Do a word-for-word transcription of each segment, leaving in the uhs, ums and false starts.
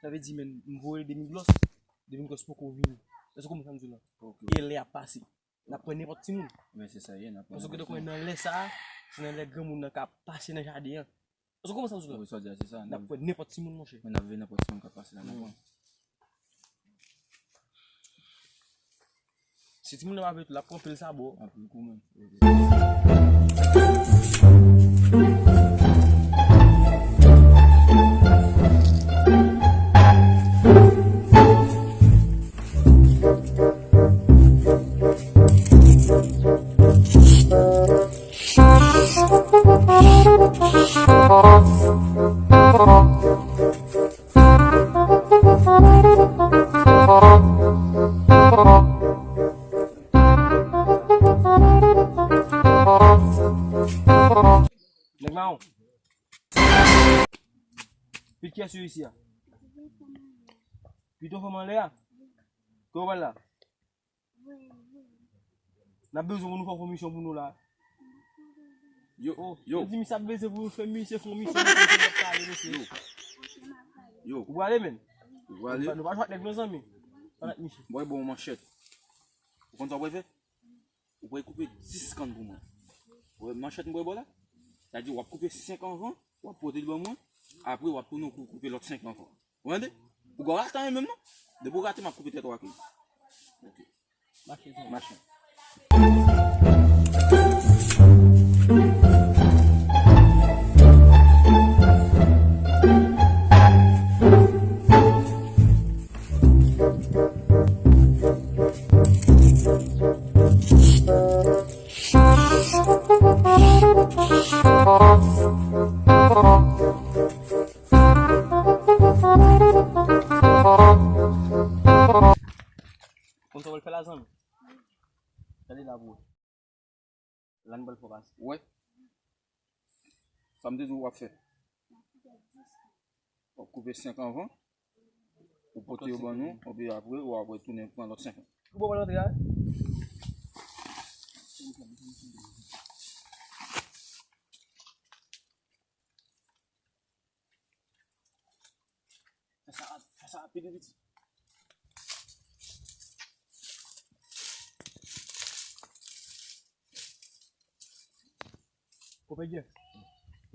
Sa vle di, men, m voye de mil gòs, de mil gòs poko vini. Èske w konprann sa m di w la? Ok. E lè ap pase. N ap pran nenpòt timoun. Men se sa ye, n ap pran Paske nenpòt timoun. Nan lè sa a, se nan lè granmoun nan ka pase nan jaden an. Èske w konprann sa m di w la? Wi, sa w di a, se sa. N ap pran nenpòt timoun, monchè. Men n ap veye nenpòt timoun k ap pase la, n ap pran. Si timoun nan pa vle tou, l ap pran pil sa bò. Anpil kou menm. Nèg mawon. Pit kiyès yo isi a? Pito fanm anlè a? Kote w pral la? N ap bezwen pou nou fè yon misyon pou nou la. Yo, oh, yo. Yo di misye ap bezwen pou nou fè misye fè yon misyon, misye fè yon misyon. Yo. Yo. Ou prale, menn? Ou prale? Nou pa jwe ak nèg non, zanmi. Pa ak misye. Mwen bon manchèt. Ou konn sa w pral fè? Ou pral koupe dis kann pou mwen. Ou wè manchèt mwen bò la? Sa di w ap koupe senk anvan, w ap pote l ban mwen, apre w ap tounen kou-, koupe lòt senk ankò. Ou tande? Ou gò rate anyen menm non? Depi w rate, m ap koupe tèt ou ak li. Ok. Mache. Mache. Konn sa w pral fè la, zanmi? Gade la pou ou. La n pral fè w pase. Wè. Sa m te di w w ap fè. W ap koupe senk anvan. Ou pote yo ban nou, epi apre, w ap retounen pran lòt senk. Ou bon, mwen rantre a. Fè sa, fè sa rapid, wi, piti. Konpè Jeff,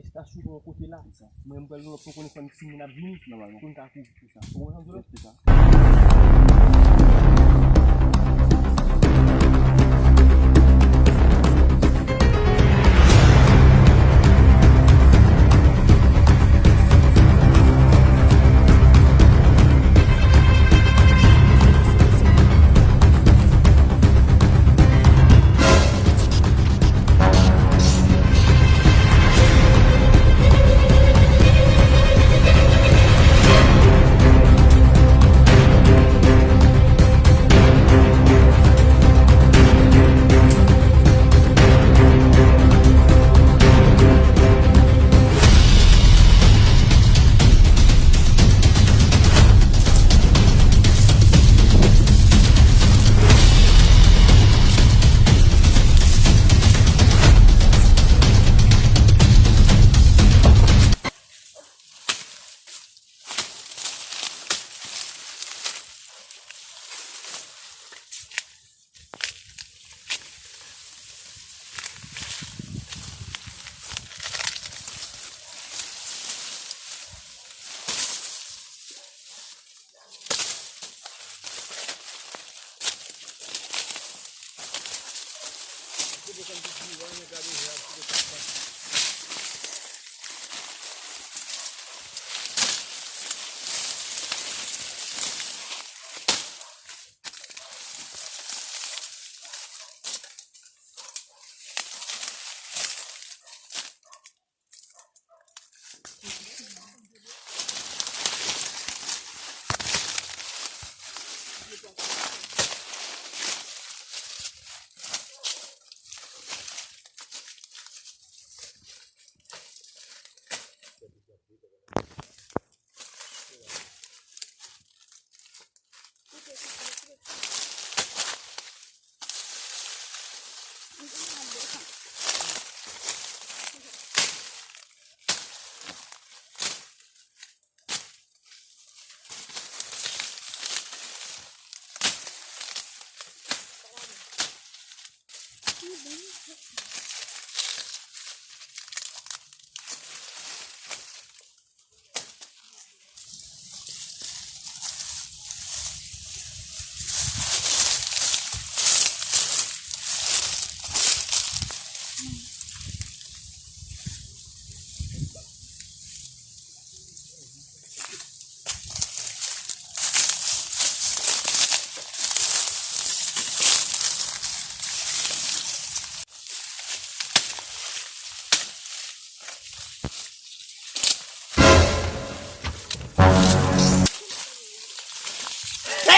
estasyon yon kote la. Mwen, mwen pral nan lòt kote, konnen fanm timoun ap vini. Pou n ka kouvri. Ou konprann sa m di w la?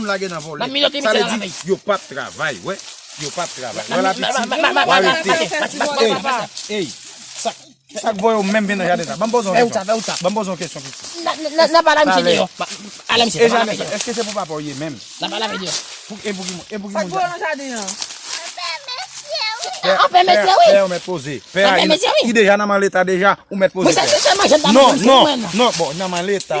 moun lage nan vòlè. Sa vle di, yo p ap travay, wè. Yo p ap travay. Wè la piti, w arete. Ey, ey, sa, sa k voye w menm vin nan jaden sa? Ban m poze w yon kesyon. Ban m poze w yon kesyon, piti. N ap pale a misye deyò. Ale misye. E jaden sa, èske se pou papa w ye menm? N ap pale avè deyò. Pou, e pou ki moun? E pou ki moun? Sa k voye w nan jaden an? Anfen mesye, wi. Pè, ou mèt poze. Pè a, ki deja nan men leta deja, ou mèt poze pè a. Non, non, non, bon, nan men leta.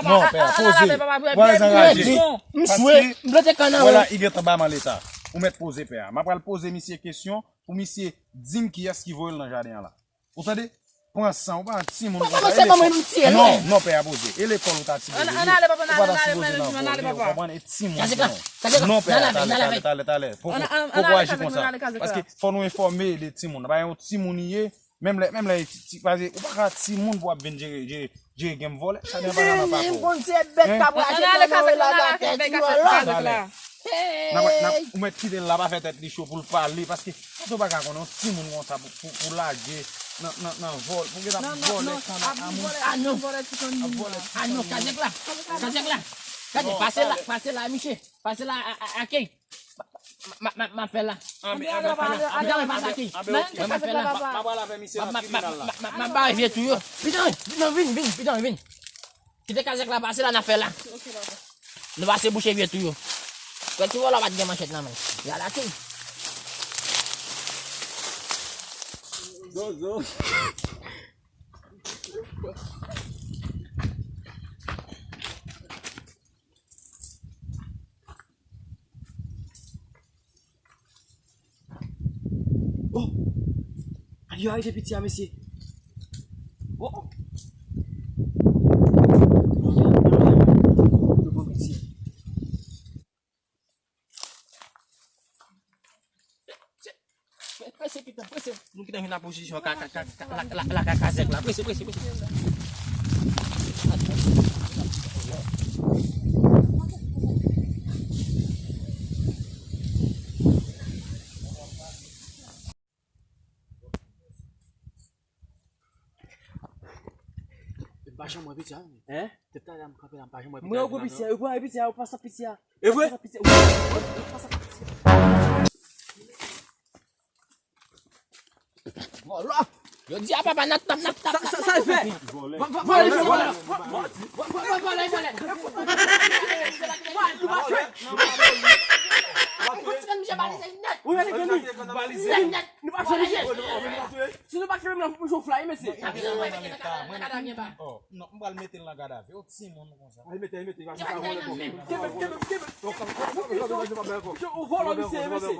Non, pè a, poze. Vwayaj anraje. M swe, m plante kann nan. Vwala, li gentan ba men leta. Ou mèt poze pè a. M ap pral poze misye kesyon pou misye di m kiyès ki voye l nan jaden an la. Ou tande? Pran san, ou pa yon timoun konsa. Ou pa kòmanse ban mwen nou tiye, non. Non, non, pè a poze. E lekòl ou ta tire li. Ou pa ta sipoze nan vòlè, ou konprann? E timoun. Kazèk la, kazèk la. Non, pè a, talè, talè, talè, talè. Poko aji konsa. Paske fò nou enfòme de timoun. Pa yon timoun li ye, menm lè, menm lè ti, ti, paske ou pa ka timoun pou ap vin jere, jere, jere gen vòlè. Sa depan nan papa w. Bondye bèt k ap rache kannan yo la gate ti vòlè. Talè. N ap, n ap, ou mèt kite l la, pa fè tèt li cho pou l pale, paske kote w pa ka konnen yon timoun konsa pou, pou, pou lage nan, nan, nan vòl, pou gen ap vòlè kanna a moun. A non, a non, kazèk la, kazèk la, gade, pase la, pase la, miche, pase la, a, a, a, Key. M, m, m, m ap fè la. Anben, anben, anben, anben, pase la, Key. M ap fè la. M ap pale avè misye nan tribinal la. M ap, m ap, m ap, m ap bare vye tou yo. Piton, piton, vin, vin, piton, vin. Kite kazèk la pase la, n ap fè la. Ok, papa. Nou pase bouche vye tou yo. Wè ti vòlè pa t gen manchèt nan men l. Y al atè. Zozo. Oh! Yo arete piti a, mesye. Oh! Yo pran piti a. Prese, prese, pitan, prese. Nou gentan vin nan pozisyon ka, ka, ka, ka, la, la, la, ka, kazèk la. Prese, prese, prese. M pa janm wè piti a, non. Hein? Depi talè a m kanpe la, m pa janm wè piti a. Mwen, yo pran piti a, yo pran piti a, yo pase piti a. E vre? Yo pase piti a. Vòlè. Yo di a papa, n ap tap, n ap tap. Sa, sa, sa l fè? Vòlè, vòlè, vòlè. Vòlè, vòlè. Nou pa jwe. Ou wè li gen li. Balize. Nèt, nèt. Nou pa jwe, mesye. Si nou pa kenbe m nan, pou jwe fly, mesye. Non, m pral mete l nan gadavi. Yon timoun konsa. Al mete, al mete. Kenbe, kenbe, kenbe. Ou vòlè, misye, mesye.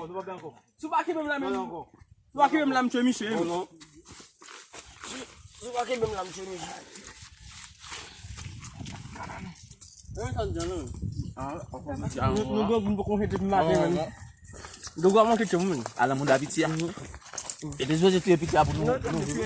Si w pa kenbe m la, men. Si w pa kenbe m la, m tchwe misye. Si w pa kenbe m la, m tchwe misye. Nou, nou gwo moun poko jete depi maten, men. Dogo a manke tchwe mwen. Ala moun da piti a. E te sipoze tiye piti a pou nou, nou viv.